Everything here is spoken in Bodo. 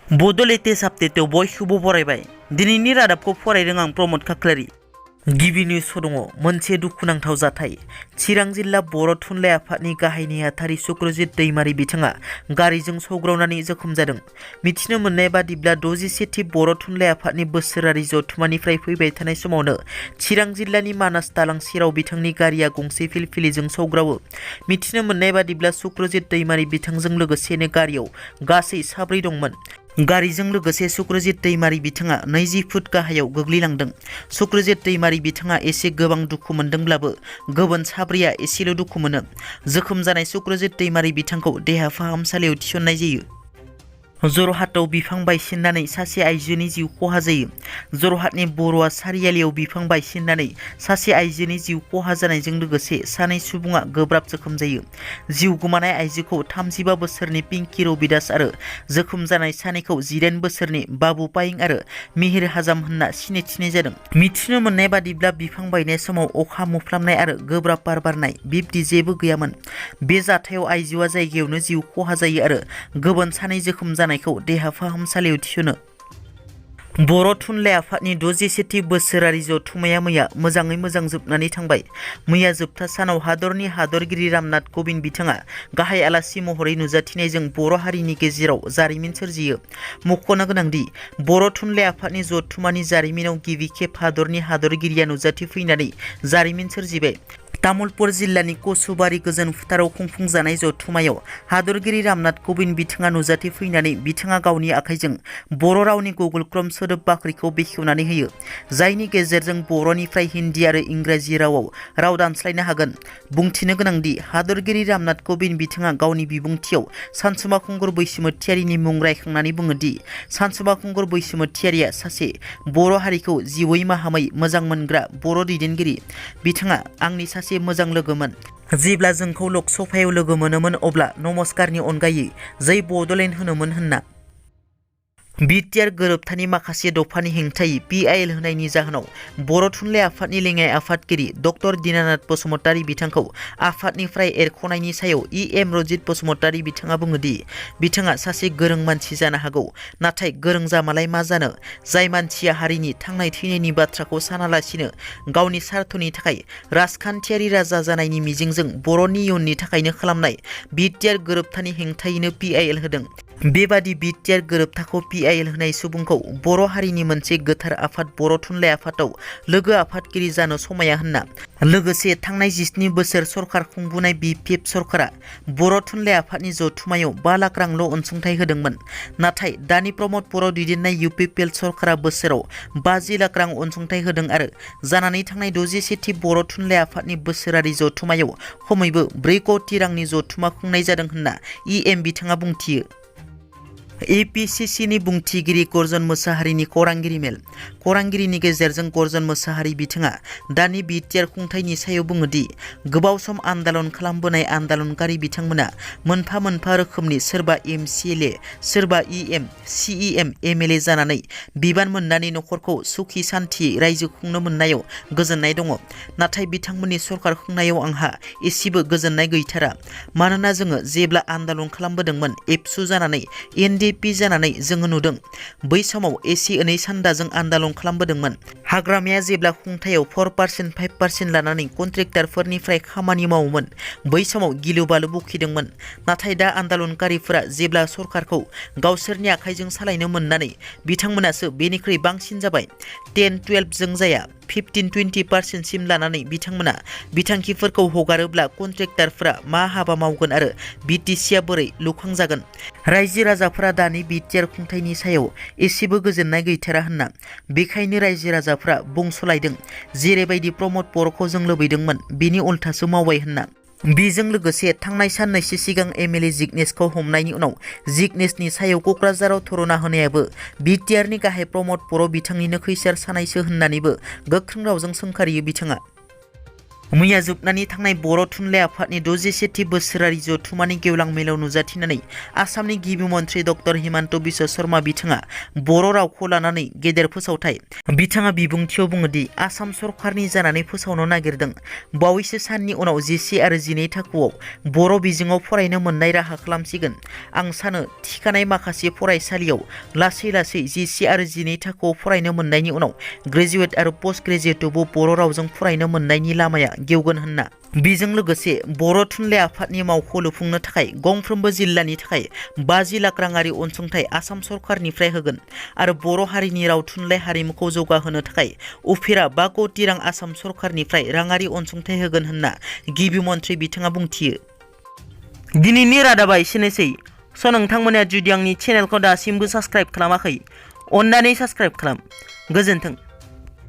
बड' लेटेस्ट आपडेटआव बयखौबो बरायबाय। दिनैनि रादाबखौ फरायदों आं प्रमद खाख्लारि। गिबि निउसआव दङ मोनसे दुखुनांथाव जाथाय। चिरां जिल्ला बर' थुनलाइ आफादनि गाहाय नेहाथारि सुक्रजित दैमारि बिथाङा गारिजों सौग्रावनानै जोखोम जादों। मिथिनो मोननाय बादिब्ला 67थि बर' थुनलाइ आफादनि बोसोरारि जथुम्मानिफ्राय फैबाय थानाय समावनो चिरां जिल्लानि मानास दालां सेराव बिथांनि गारिया गंसे फिलफिलिजों सौग्रावो। मिथिनो मोननाय बादिब्ला सुक्रजित दैमारि बिथांजों लोगोसेनो गारियाव गासै 4 दंमोन। गारिजों लोगोसे सुक्रजित दैमारि बिथाङा 20 फुट गाहायाव गोग्लैलांदों। सुक्रजित दैमारि बिथाङा एसे गोबां दुखु मोनदोंब्लाबो गुबुन 4 एसेल' दुखु मोनो। जोखोम जानाय सुक्रजित दैमारि बिथांखौ देहा फाहामसालियाव थिसननाय जायो। जरहाटआव बिफां बायसिननानै सासे आइजोनि जिउ खहा जायो। जरहाटनि बर'आ सारियालियाव बिफां बायसिननानै सासे आइजोनि जिउ खहा जानायजों लोगोसे 2 सुबुङा गोब्राब जोखोम जायो। जिउ गोमानाय आइजोखौ 35 बोसोरनि पिंकी रबिदास आरो जोखोम जानाय 2खौ 18 बोसोरनि बाबु पायिं आरो मिहिर हाजाम होनना सिनायथिनाय जादों। मिथिनो मोननाय बादिब्ला बिफां बायनाय समाव अखा मोफ्लामनाय आरो गोब्राब बार बारनाय बिब्दि जेबो गैयामोन। बे जाथायाव आइजोआ जायगायावनो जिउ खहा जायो आरो गुबुन 2 जोखोम जानायखौ देहा फाहामसालियाव थिसनो। बर' थुनलाइ आफादनि 67थि बोसोरारि जथुम्माया मैया मोजाङै मोजां जोबनानै थांबाय। मैया जोबथा सानाव हादरनि हादरगिरि रामनाथ क'विन्द बिथाङा गाहाय आलासि महरै नुजाथिनायजों बर' हारिनि गेजेराव जारिमिन सोरजियो। मख'नो गोनांदि बर' थुनलाइ आफादनि जथुम्मानि जारिमिनाव गिबि खेब हादरनि हादरगिरिया नुजाथिफैनानै जारिमिन सोरजिबाय। तामुलपुर जिल्लानि कसुबारि गोजोन फोथाराव खुंफुंजानाय जथुम्मायाव हादरगिरि रामनाथ क'विन्द बिथाङा नुजाथिफैनानै बिथाङा गावनि आखाइजों बर' रावनि गुगोल क्रम सोदोब बाख्रिखौ बेखेवनानै होयो, जायनि गेजेरजों बर'निफ्राय हिन्दी आरो इंराजि रावाव राव दानस्लायनो हागोन। बुंथिनो गोनांदि हादरगिरि रामनाथ क'विन्द बिथाङा गावनि बिबुंथियाव सानसुमा खुंगुर बैसोमुतियारिनि मुं रायखांनानै बुङोदि सानसुमा खुंगुर बैसोमुतियारिया सासे बर' हारिखौ जिउयै माहामै मोजां मोनग्रा बर' दैदेनगिरि। बिथाङा आंनि सासे मोजां लोगोमोन। जेब्ला जोंखौ लकसभायाव लोगो मोनोमोन अब्ला नमस्कारनि अनगायै जै बड'लेण्ड होनोमोन होनना। बिटिआर गोरोबथानि माखासे दफानि हेंथायै PIL होनायनि जाहोनाव बर' थुनलाइ आफादनि लेङाइ आफादगिरि डक्टर दिनानाथ बसुमतारी बिथांखौ आफादनिफ्राय एरख'नायनि सायाव EM रजित बसुमतारी बिथाङा बुङोदि बिथाङा सासे गोरों मानसि जानो हागौ, नाथाय गोरों जामालाय मा जानो, जाय मानसिया हारिनि थांनाय थैनायनि बाथ्राखौ सानालासिनो गावनि स्वार्थनि थाखाय राजखान्थियारि राजा जानायनि मिजिंजों बर'नि इयुननि थाखायनो खालामनाय बिटिआर गोरोबथानि हेंथायैनो PIL होदों। बेबादि बिटिआर गोरोबथाखौ PIL होनाय सुबुंखौ बर' हारिनि मोनसे गोथार आफाद बर' थुनलाइ आफादाव लोगो आफादगिरि जानो समाया होनना। लोगोसे थांनाय 17 बोसोर सरखार खुंबोनाय BPF सरकारा बर' थुनलाइ आफादनि जथुम्मायाव 5 लाख रांल' अनसुंथाइ होदोंमोन, नाथाय दानि प्रमद बर' दैदेननाय UPPL सरकारा बोसोराव 50 लाख रां अनसुंथाइ होदों आरो जानानै थांनाय 67थि बर' थुनलाइ आफादनि बोसोरारि जथुम्मायाव खमैबो 4 कौटि रांनि जथुम्मा खुंनाय जादों होनना EM बिथाङा बुंथियो। APCCनि बुंथिगिरि गर्जन मोसाहारिनि खौरांगिरि मेल। खौरांगिरिनि गेजेरजों गर्जन मोसाहारि बिथाङा दानि बिटिआर खुंथायनि सायाव बुङोदि गोबाव सम आन्दालन खालामबोनाय आन्दालनकारि बिथांमोना मोनफा मोनफा रोखोमनि सोरबा MCLA, सोरबा EM, CEM, MLA जानानै बिबान मोननानै न'खरखौ सुखि सान्थियै रायजो खुंनो मोननायाव गोजोननाय दङ, नाथाय बिथांमोननि सरकार खुंनायाव आंहा एसेबो गोजोननाय गैथारा। मानोना जोङो जेब्ला आन्दालन खालामबोदोंमोन एबसु जानानै NDP जानानै जोङो नुदों, बै समाव एसे एनै सान्दाजों आन्दालन खालामबोदोंमोन। हाग्रामाया जेब्ला खुंथायाव 4%, 5% लानानै कन्ट्रेक्टारफोरनिफ्राय खामानि मावोमोन, बै समाव गिलु बालु बखिदोंमोन। नाथाय दा आन्दालनकारिफोरा जेब्ला सरकारखौ गावसोरनि आखाइजों सालायनो मोननानै बिथांमोनासो बेनिख्रुइ बांसिन जाबाय। 10-12 जों जाया, 15-20% सिम लानानै बिथांमोना बिथांखिफोरखौ हगारोब्ला कन्ट्रेक्टारफोरा मा हाबा मावगोन आरो BTCआ बोरै लुखांजागोन? रायजो राजाफोरा दानि बिटिआर खुंथायनि सायाव एसेबो गोजोननाय गैथारा होनना। बेखायनो रायजो राजाफोरा बुंसलायदों, जेरैबायदि प्रमद बर'खौ जों लुबैदोंमोन बेनि उल्थासो मावबाय होनना। बेजों लोगोसे थांनाय साननैसो सिगां MLA जिग्नेशखौ हमनायनि उनाव जिग्नेशनि सायाव क'क्राझाराव धरना होनायाबो बिटिआरनि गाहाय प्रमद बर' बिथांनिनो खैसार सानायसो होननानैबो गोख्रों रावजों सोंखारियो बिथाङा। मैया जोबनानै थांनाय बर' थुनलाइ आफादनि 67थि बोसोरारि जथुम्मानि गेवलां मेलाव नुजाथिनानै आसामनि गिबि मन्थ्रि डक्टर हिमन्त बिश्व शर्मा बिथाङा बर' रावखौ लानानै गेदेर फोसावथाय। बिथाङा बिबुंथियाव बुङोदि आसाम सरकारनि जानानै फोसावनो नागिरदों बावैसो साननि उनाव 11 आरो 12 थाखोआव बर' बिजोङाव फरायनो मोननाय राहा खालामसिगोन। आं सानो थिखानाय माखासे फरायसालियाव लासै लासै 11 आरो 12 थाखोआव फरायनो मोननायनि उनाव ग्रेजुवेट आरो पोस्ट ग्रेजुवेटआवबो बर' रावजों फरायनो मोननायनि लामाया गेवगोन होनना। बेजों लोगोसे बर' थुनलाइ आफादनि मावख' लुफुंनो थाखाय गंफ्रोमबो जिल्लानि थाखाय 50 लाख राङारि अनसुंथाइ आसाम सरकारनिफ्राय होगोन आरो बर' हारिनि राव थुनलाइ हारिमुखौ जौगाहोनो थाखाय उफेरा 5 कोटि रां आसाम सरकारनिफ्राय राङारि अनसुंथाइ होगोन होनना गिबि मन्थ्रि बिथाङा बुंथियो। दिनैनि रादाबा एसेनोसै। नोंथांमोना जुदि आंनि चेनेलखौ दासिमबो साबस्क्राइब खालामाखै अन्नानै साबस्क्राइब खालाम। गोजोन्थों।